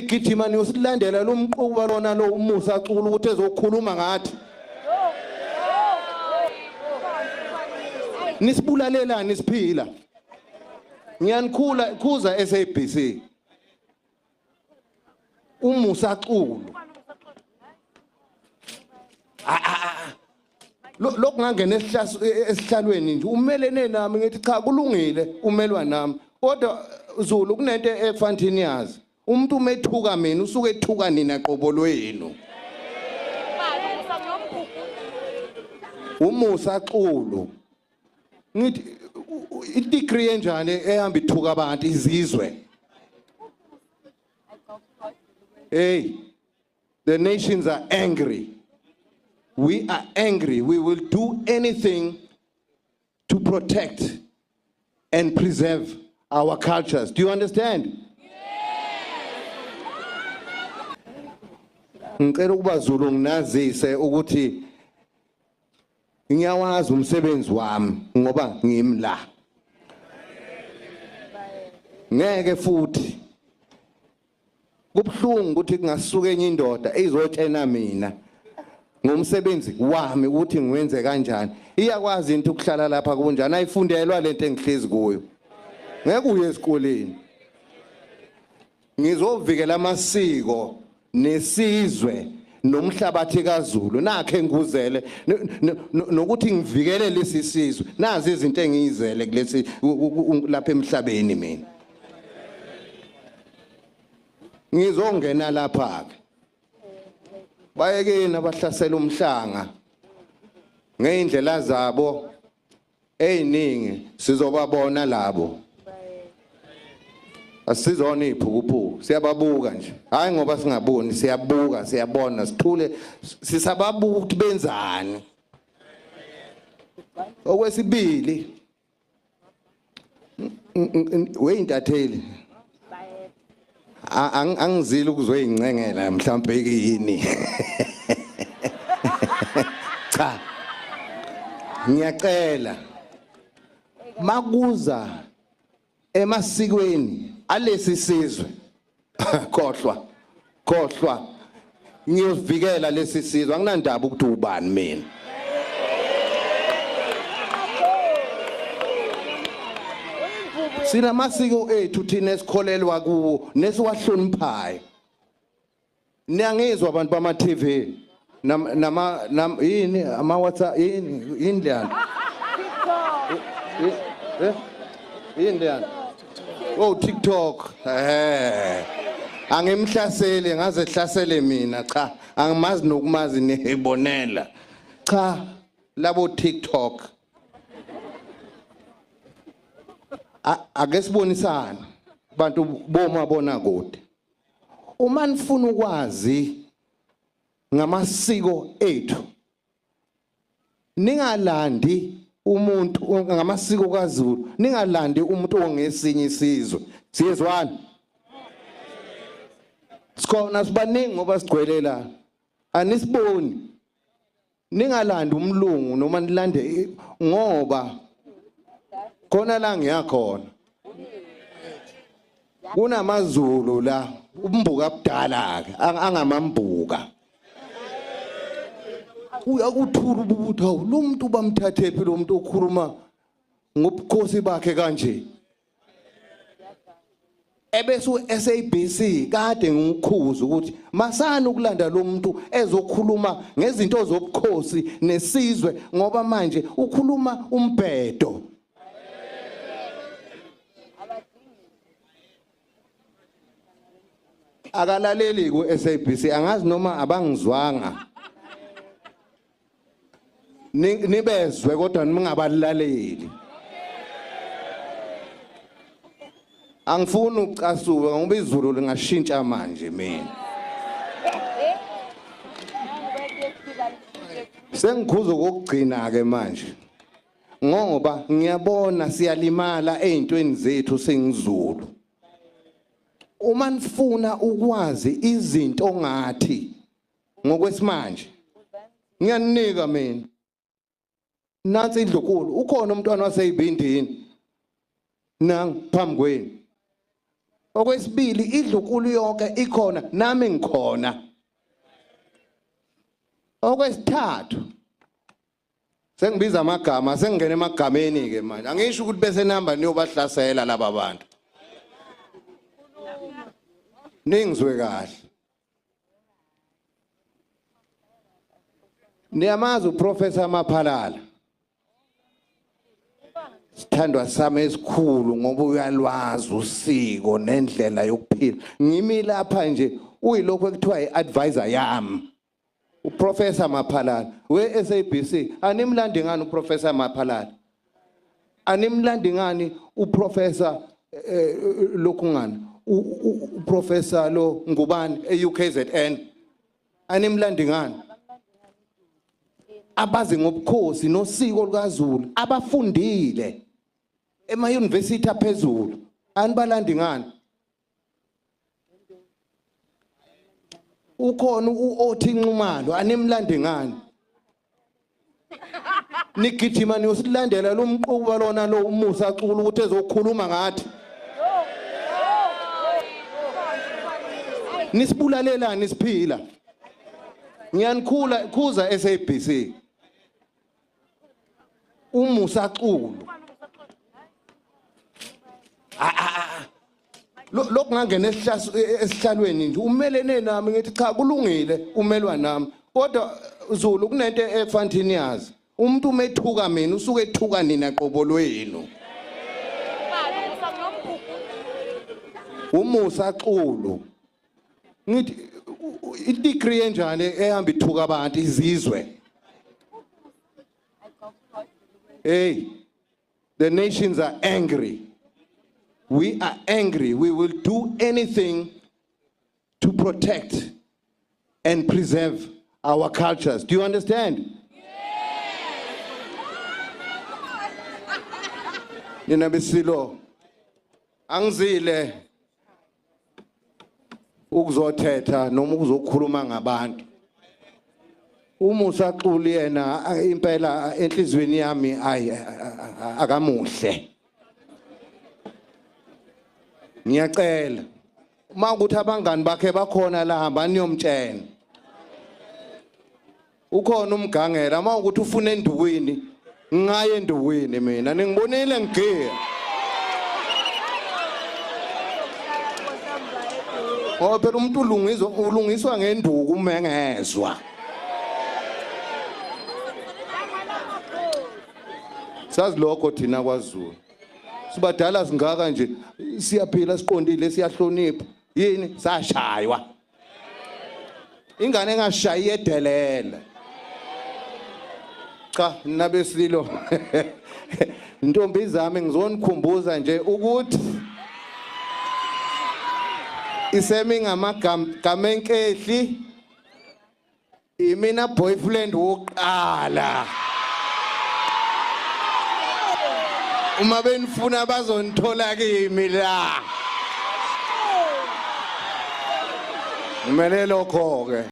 Nigijima niyosilandela lo mquba lona lo uMusa Xulu ukuthi ezokhuluma ngathi. Nisibulalelani siphila. Ngiyanikhula khuza SABC. uMusa Xulu. Lokhu ngangena esihlalweni nje umelene nami ngithi cha kulungile umelwa nami, kodwa Zulu kunento ekufanele yazi, umuntu umethuka mina usuke ethuka nina qobo lwenu. uMusa Xulu ngithi i-degree enjani ehamba ithuka abantu izizwe? Hey, the nations are angry. We are angry. We will do anything to protect and preserve our cultures. Do you understand? Ngicela ukuba Zulu nginazise ukuthi ngiyawazi umsebenzi wami ngoba ngimi la. Ngeke futhi kubuhlungu ukuthi kungasuka enye indoda izotshena mina ngomsebenzi wami ukuthi ngiwenze kanjani. Iyakwazi into ukuhlala lapha kunjani, ayifundelwa lento engihlezi kuyo. Ngeke uye esikoleni. Ngizovikela amasiko nesizwe nomhlabathi kaZulu, nakhe ngikuzele nokuthi ngivikele lesi sizwe. Nazi izinto engiyizele kulesi lapha emhlabeni mina. Ngizongena lapha ke. Bayekeni abahlasela umhlanga ngeindlela zabo eziningi, sizobabona labo. Asizona iphukuphuku, siyababuka nje. Hayi ngoba singaboni, siyabuka, siyabona, sithule, sisababuka ukuthi benzani. Okwesibili, weyintatheli angizile ukuzoyincengela mhlawumbe yini. Cha, ngiyacela makuza emasikweni alesi sizwe, khohlwa khohlwa, ngiyovikela lesi sizwe, anginandaba ukuthi ubani mina. Sinamasiko ethu thina esikholelwa kuwo nesiwahloniphayo. Niyangizwa abantu bama TV nama yini ama WhatsApp yini yini leyana? Yini leyana? Oh, TikTok. Angimhlaseli ngaze hlasele mina, cha angimazi nokumazi nibonela. Cha labo TikTok. Ake sibonisane bantu bomabona kude. Uma nifuna ukwazi ngamasiko ethu, ningalandi umuntu ngamasiko kaZulu, ningalandi umuntu ongesinye isizwe. Siyezwana? Sikhona sibaningi ngoba sigcwele la, anisiboni. Ningalandi umlungu noma nilande, ngoba khona la ngiyakhona kunamaZulu la, umbuka kudala ke angamambuka. Uyakuthula ubuthi, hawu lo muntu bamthathephi lo muntu okhuluma ngobukhosi bakhe kanje? Ebese uSABC kade ngikhuza ukuthi masana ukulanda lo muntu ezokhuluma ngezinto zobukhosi nesizwe, ngoba manje ukhuluma umbhedo. Akalaleli ku-SABC, angazi noma abangizwanga. Nibezwe kodwa ningabalaleli. Angifuni ukucasuka ngoba izulu lingashintsha manje mina. Sengikhuza okugcina ke manje. Ngoba ngiyabona siyalimala ezintweni zethu singizulu. Uma nifuna ukwazi izinto ngathi ngokwesimanje, ngiyanika mina. Nansi indlunkulu, ukhona umntwana waseyibindini nang phambi kwenu. Okwesibili, indlunkulu yonke ikhona, nami ngikhona. Okwesithathu, sengibiza amagama, sengingena emagameni ke manje. Angisho ukuthi bese nihamba niyobahlasela laba bantu. Ningizwe kahle. Niyamazi uProfessor Maphalala, sithandwa sami esikhulu, ngoba uyalwazi usiko nendlela yokuphila. Ngimi lapha nje uyilokho ekuthiwa i-advisor yami, uProfessor Maphalala we-SABC. Animlandi ngani uProfessor Maphalala? Animlandi ngani uProfessor lokhu ngani uProfessor lo ngubani e-UKZN? Animlandi ngani? Abazi ngobukhosi nosiko lukaZulu, abafundile ema university aphezulu, anibalandi ngani? Ukhona uOthi Nxumalo, animlandi ngani? Nigijima niyosilandela lo mquba lona lo uMusa Xulu ukuthi ezokhuluma ngathi. Nisibulalelani siphila? Ngiyanikhula khuza SABC. UMusa Xulu lokhu ngangena esihlalweni nje umelene nami, ngithi cha, kulungile, umelwa nami. Kodwa Zulu, kunento ekufanele niyazi, umuntu umethuka mina usuke ethuka nina qobo lwenu. UMusa Xulu, ngithi i-degree enjani ehamba ithuka abantu izizwe? Hey, the nations are angry. We are angry. We will do anything to protect and preserve our cultures. Do you understand? Nina besilo, angizile ukuzothetha noma ukuzokhuluma ngabantu. UMusa Xulu yena impela enhlizweni yami ayi, akamuhle. Ngiyacela uma ukuthi abangani bakhe bakhona la, hamba niyomtshela. Ukhona umgangela, uma ukuthi ufuna endukwini, ngaye endukwini. Mina ningibonile ngigiya ngoba phela umuntu ulungiswa, ulungiswa ngenduku uma engezwa. Sazi lokho thina kwaZulu, sibadala singaka nje, siyaphila, siqondile, siyahlonipha. Yini sashaywa? Ingane engashayi edelela. Cha, nabesilo, ntombi zami, ngizonikhumbuza nje ukuthi isemi ngamagama enkehli imina boyfriend wokuqala. Uma benifuna bazonithola kimi la. Ngimele lokho ke.